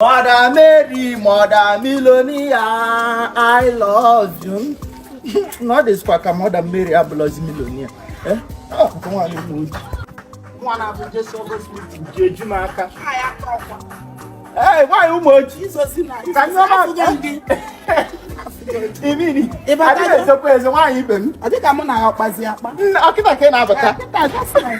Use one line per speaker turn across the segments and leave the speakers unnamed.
Mother Mary, Mother Millionaire, I love you. Na ọ dịzikwa ka Mother Mary abụlọzi millionaire. Eh? Ọ bụ nwaanyị ụmụ ojii. Nwa na-abụ Jesu August meeting ji eju m aka. Ee, nwaanyị ụmụ ojii. Ka nye ọma Imini.
Ịbatago?
Adịghị ezokwa ezo nwaanyị ibe m.
Ọ dịka mụ na ya ọkpazi akpa.
Nna, ọ kịta ka ị na-abata.
Kịta, just now.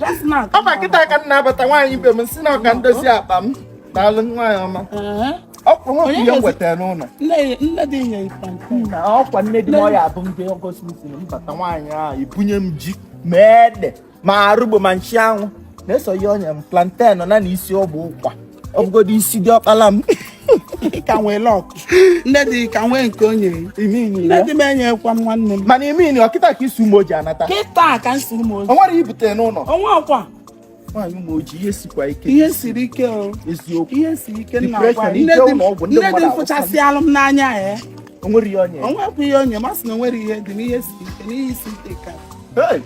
Just now.
Ọ ma kịta ka m na-abata nwaanyị ibe m si na ọka ndozi akpa m. Daalụ nwaanyị ọma.
Ee.
Ọkwa nwa
Onye
ihe m
ga-ezi-
wetara n'ụlọ.
Nne nne dị nye plantain.
Na ọkwa nne di m ọya abụ ndị August meeting m bata nwaanyị ahụ ebunye m ji ma ede ma arụgbo ma nchi anwụ na-eso ihe ọnya m plantain nọ na na isi ọgba ụkwa ọ bụgodo isi dị ọkpala m.
Ị ka nwee lọk. Nne dị ka nwee nke o nyere.
Imini
Nne
ya.
dị m enyekwa m nwanne m.
Mana imini ọkịta ka isi ụmụ ojii anata.
Kịta ka m si ụmụ
O
ozi.
nwere ibute n'ụlọ.
Onwe ọkwa.
Nwaanyị ụmụ ojii ihe sikwa ike.
Ihe siri ike o.
Eziokwu.
Ihe siri ike nna
Depression,
gwa.
ije
Nne dị
ụlọ ọgwụ, ndị
nne dị
mmadụ
m fụchasịalụ m n'anya ya.
O nwere ihe ọnya.
O nwekwa ihe onye masị na o nwere ihe dị n'ihe siri ike n'ihe isi ike ka.
Hey,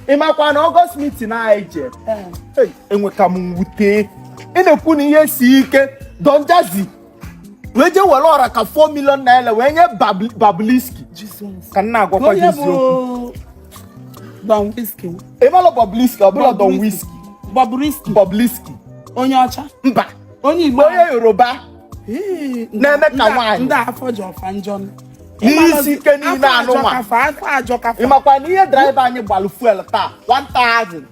ị makwa na August meeting anyị je.
Ee.
Hey, enweka m mwute ị na-ekwu na ihe si ike. Don Jazzy wee jee were ọra ka 4 million naira wee nye Bobrisky.
Jesus.
Ka m na-agwakwa gị
Onye
eziokwu.
bụ Don Whiskey.
Ị malụ Bobrisky ọ bụla Don Whiskey.
Bobrisky.
Bobrisky.
Onye ọcha.
Mba.
Onye Igbo.
Onye Yoruba.
Ee,
Na-eme ka
ndị a-
nwaanyị.
Ndị afọ ji ọfa njọ.
N'isi ike niile anụnwa.
Afọ ajọkafa.
Ị makwa na ihe driver anyị gbalụ fuel taa 1000.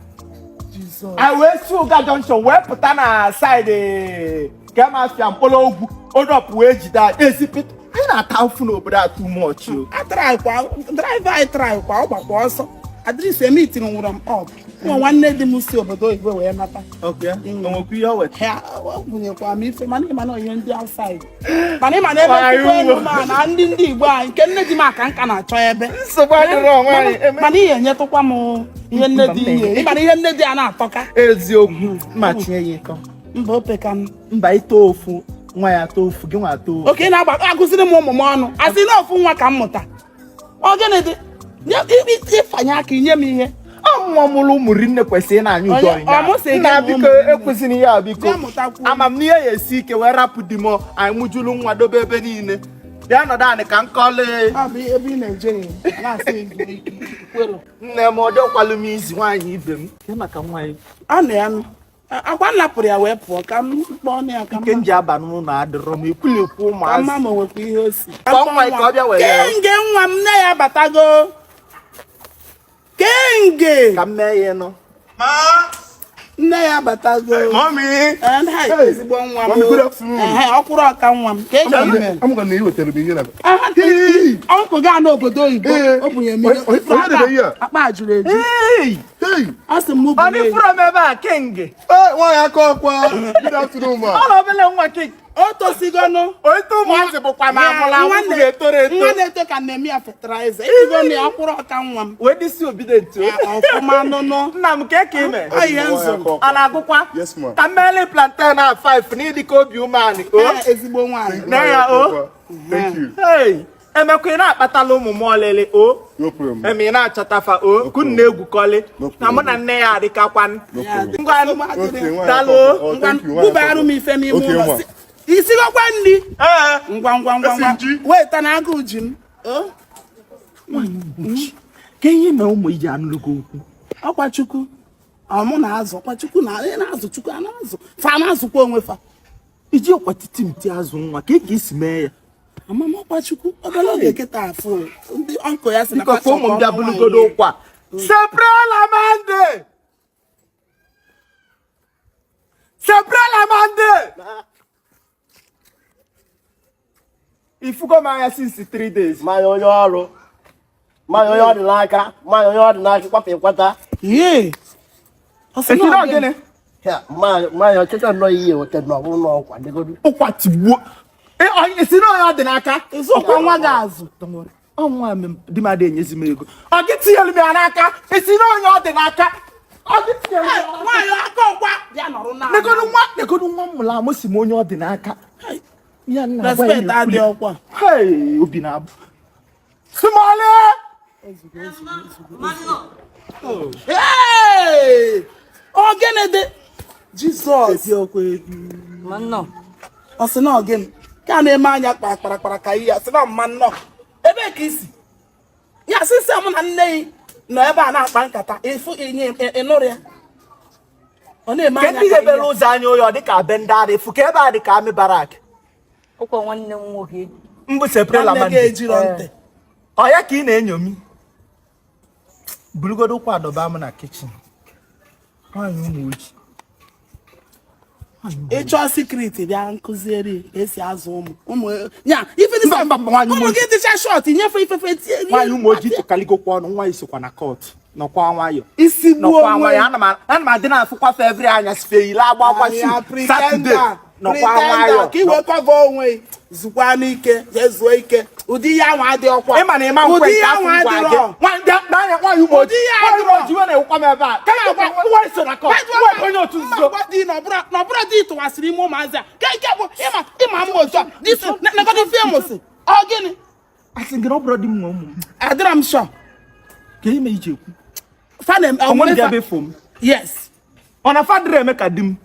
Jizọs.
Anyị wee si Ụga Junction wee pụta na side kemafia mkpọrọogwu odop wee jide anyị ezi pit anyị na-ata ụfụ n'obodo a too much o.
Atraịkwa driver anyị traịkwa ọ gbakwa ọsọ. Adịrịsị eme itiri nwụrụ m ọp. Nwa nwanne di m si obodo oyibo wee nata.
Okay. Onwekwa ihe o weta.
Ha ọ bunyekwa m ife mana ịma na ihe ndị outside. Mana ịma na ebe
Nwaanyị
nkwukwa elu
ugbo.
ma na ndị ndị Igbo anyị nke nne di m aka nka na-achọ ebe.
Nsogbu adịrọ nwaanyị.
Mana ihe enyetụkwa m ihe nne di nye. Ịma na ihe nne di a na-atọka.
Eziokwu mma tinye ya ịtọ.
Mba opeka m.
Mba ịtọ ofu nwa ya atọ ofu gị nwa atọ ofu.
Oke na-agba agụziri m ụmụ m ọnụ asị na ofu nwa ka m mụta. Ọ gịnị dị ịfanye aka inye m ihe.
Ọ nwa mụrụ ụmụ rinne kwesịrị ị na-anya ụdọ
Onye- ọ mụ sị gị
nna
mụ
biko
ụmụ rinne.
ekwesịrị ihe a biko.
Bịa mụtakwuo.
Ama m na ihe ya esi ike wee rapụ di m anyị mụjulu nwa dobe ebe niile bịa nọdụ anị ka m kọlee.
Ọ bụ ebe ị na-eje ya na-asị gị zuo ike kwero.
Nne m ọ dịkwalụ m izi nwaanyị ibe m. Ke maka nwaanyị.
Ọ na ya nụ akwa napụrụ ya wee pụọ ka m kpọọ ya ka
Nke m
m
ji aba n'ụlọ adịrọ m ekwulekwu
ka mma
ụmụazị.
ma o nwekwa ihe o si.
Kpọọ nwa ya ka ọ bịa were ya.
Kenge nwa m nne ya batago. Kenge
Ka m mee ya ịnụ.
nne ya batago.
Mommy!
Eh, nna ezigbo nwa m.
Mommy, good afternoon.
Ehe, ọkwụrụ ọka nwa m ka eji eme.
I'm gonna eat with you.
Ọnkụ gaa n'obodo oyibo
Ee.
o bunye m
Onye- onye debe ihe a?
akpa juru eju.
Hey!
Hey!
Ọ sị m
Ọ
bunye
dị
ya.
fụrụ m ebe a kenge.
Hey, why I call kwa? Good afternoon, ma.
Ọ na obele nwa king.
O tosigonu.
Oite ụmụazị bụkwa na amụla
Nwa
amụ ga-etoro eto.
nwa na-eto ka na-eme ya fertilizer. Etigo na ya ọkwụrụ ọka nwa m.
Wee dịsi obidient o.
Ọfụma nụnụ.
Nna m ka eke ime.
Ọ ihe nzụrụ.
A na-agụkwa?
Yes, ma.
Ka mmeli plantain a 5 n'ịdị ka obi umeanị. O.
Ee, ezigbo nwaanyị.
Na ya o.
Thank you.
Hey! Emekwa ị na-akpatala ụmụ m ọlịlị o.
No problem.
Eme ị na-achọtafa o. Kunu na-egwukọlị.
No
Na mụ na nne ya adịkakwan.
No
Ya
problem.
dị.
Ngwa
Okay, nwa ya
Daalụ.
akọ. Oh,
Ngwa
thank you. nwa ya
bubarụ
akọ.
m ife n'ime
Okay,
ụlọ.
nwa.
Isigokwa nri.
Ee.
Ngwa ngwa ngwa
Esi
ngwa.
ji.
Weta na agụụ ji m. O,
Ka ihe na ụmụ iji anụlụgo okwu.
Ọkwa Chukwu. Ọ mụ na-azụ ọkwa Chukwu na ị na-azụ Chukwu a na-azụ. Fa na-azụkwa onwe fa.
Iji ọkwa titi m ti azụ nwa ka ị esi mee ya.
Amam ọkwa Chukwu obere oge kịta afụ ndị ọnkụ ya si na
Biko
fa
ka ụmụ m bịa
chọkwa
bulugodo
nwaanyị.
ụkwa. Seprelamande! Seprelamande! Ifugo m anya since 3 days.
Mmanya onye ọrụ, mmanya onye ọ dị n'aka, mmanya onye ọ dị n'aka kwapụ ịkwata.
Yee. Ọ sị na
Ekiri
ọ gịnị?
ogene?
Ya, mmanya mmanya ọchịchọ nnọọ ihe weta na ọ bụrụ na ọkwa dịgodu.
Ụkwa tigbuo. Esi na onye ọ dị n'aka?
Ịzụ ụkwa nwa gị azụ.
Ọnwa m di m adịghị enyezi m ego. Ọ gị tinyere m ya n'aka? Esi na onye ọ dị n'aka? Ọ gị tinyere m ya n'aka?
Nwaanyị aka ọkwa bịa nọrọ na.
Negodu nwa negodu nwa m mụrụ amụ si m onye ọ dị n'aka. Ya nna agwa ya
Respect
na-ekwuli.
adị ọkwa.
Hey, obi na-abụ. Sumale!
Hey! Ọ gịnị dị? Jizọs.
Manno.
Ọ sị na ọ gịnị ka a na-eme anya kpara kpara kpara ka ihe a sị na mma nnọọ ebee ka isi ya sịsị mụ na nne yi nọ ebe a na-akpa nkata ịfụ inye ịnụrụ ya ọ na-eme
Ke
anya
ndị
ka
ghebere
ihe.
ụzọ anya oyi ọ dị ka be ndị ara efu ka ebe a dị ka army barrack.
Ụkwa nwanne m nwoke.
Mbụ seprela
Nwanne gị
mande.
ejiro ntị.
Ọ ya ka ị na-enyomi. Burugodo ụkwụ adọba m na kitchen. Nwaanyị ụmụ ojii.
Ị chọọ secret bịa nkụzieri ka esi azụ ụmụ ụmụ ya ife dị
Mba, mba, mba, nwaanyị ụmụ
ụmụ gị dịcha short nyefe ifefe tie
Nwaanyị ụmụ ojii tụkaligokwa ọnụ nwa isokwa na court nọkwa nwayọ.
Isi gbuo
Nọkwa
onwe
nwayọ ana m adị na-afụkwa fe every anya sife ile agba akwa
Ya,
su
pretender,
Saturday nọkwa
pretender,
nwayọ.
ka i wee cover onwe gị, zukwa n'ike jee zuo ike ụdị ihe ahụ adị ọkwa
Ị ma na ịma nkwe
ụdị
nke
ihe
afọ
ahụ
ngwa gị.
adịrọ
Nwaanyị n'anya nwaanyị ụmụ
Ụdị
ojii.
ihe
Nwaanyị ụmụ
adịrọ.
ojii iwe na-ewukwa m ebe a. Ka ya gwa nwaanyị so na court. Nwaanyị onye otu nzuzo.
di na ọbụrụ di tụwasịrị ime ụmụazị a ka nke bụ ịma ịma mma otu a disi negodi film si ọ gịnị
Asị gị na ọ bụrụ di m nwe ụmụ m.
adịrọ m sure.
Ka ime iji ekwu.
Fa na
Onwe m ga-ebe fo m.
Yes.
Ọ na fa dịrị eme ka di m.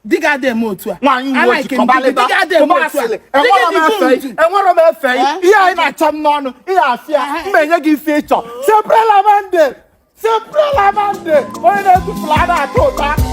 Di gị adị eme otu a.
Nwaanyị uwe ojii
Alike m di gị,
kọbalịba
di gị adị eme otu a.
kọba asịrị.
Di gị
Enwerọ m
dị
efe
good.
enwerọ m efe
Eh?
ihe anyị na-acha m n'ọnụ ihe afịa m enye gị ife ịchọ. Seprela mande seprela mande onye na-etufula a na-atọ ụta.